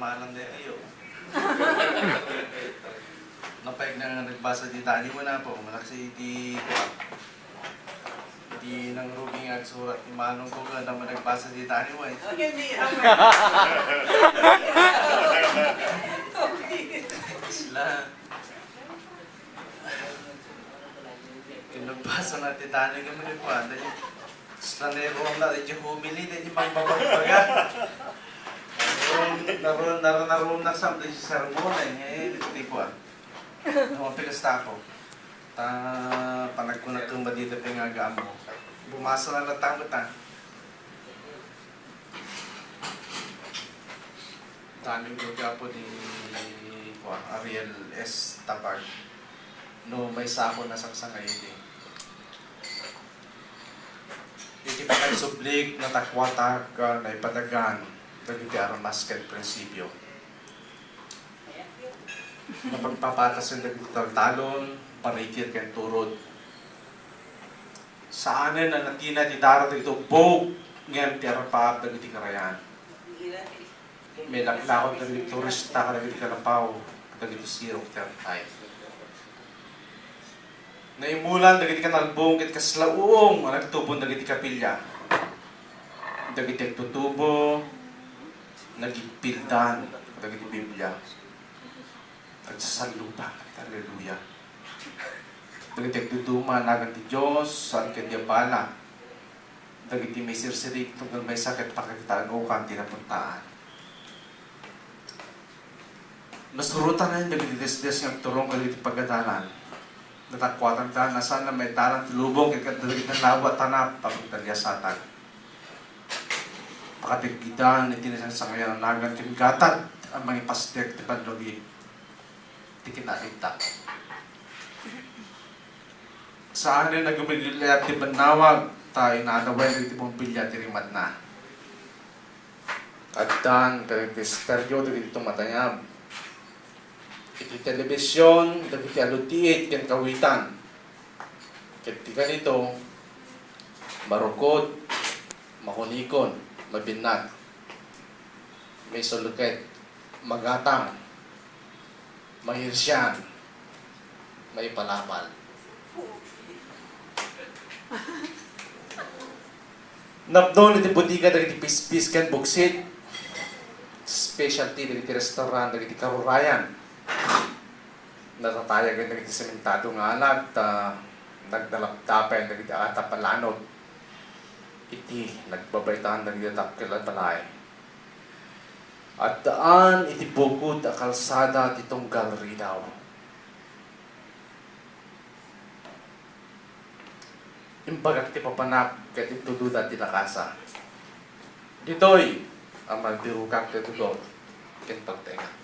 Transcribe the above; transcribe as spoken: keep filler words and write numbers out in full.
Manang Nerio. Napaigna nga nagbasa ti tanimo na po. Malaksi iti kuwan. Iti nangrugi nga agsurat ti manong ko nga naman nagbasa ti tanimo eh. Okay, hindi. Sila. Kung nagbasa na ti tanimo nga mali kuwan. Sila na yung ruang na, yung homily, yung pagbabagbaga. Naroon, naroon, naroon, naroon na sa, yung sermon, eh, ngayon, ito, di ko, ah. Ang pikas tako. Ta, panagkunat kong badita pa nga agamo. Bumasa na lang tamo ta. Daming lugapo ni, kuwan, Ariel S. Tabag. No, may sako na sangsanga iti. Iti panagsublik, natakuatak, ah, naipadagan, dagiti armas ken prinsipio. Napagpapatasen dagiti taltalon, parikir ken turod. Saanen a natina ti dara dagiti ubbog, ngem ti arpaap dagiti karayan. May laklakon dagiti turista kadagiti kalapaw, kadagiti sirok ti artay. Naimulan dagiti kanalbong ket kasla uong a nagtubon dagiti kapilya. Dagiti agtutubo, nagigpildan kadagiti Biblia. Agsasallupa, haleluya. Dagiti agduduma nagan ti Dios, saan ket di abala. Dagiti maisirsirik, tunggal maysa ket pakakitaen okan ti napuntaan. Nasurotan dagiti desdes nga agturong kadagiti pagadalan. Natakuatan da, nasaan na maitaran ti lubong, ket kadagiti nalawa tanap, pagdaliasatan. Pakatigidan iti nasansangayan a nagan ken gatad a mangipasdek ti panlugit ti kinakita. Saanen a gumigilliat ti bannawag, ta inadawen dagiti bumbilya ti rimatna. Addan kadagiti esteryo dagiti tumatayab. Iti telebision, dagiti alutiit ken kawitan. Ket ti kanito, marukod, makunikon, mabinnat, maisuluket, magatang, mairsian, maipalapal. Napnon iti butika dagiti pispis ken buksit, specialty dagiti restaurant dagiti karurayan. Natatayagen dagiti sementado nga alag ta nagdalapdapen dagiti atap a lanod iti nagbabaitan dagiti dakkel a balay. Addaan iti bukod a kalsada ti tunggal ridaw. Imbagak ti papanak ket intudoda ti lakasa. Ditoy a malbirokak ti tudo ken pagtaenga.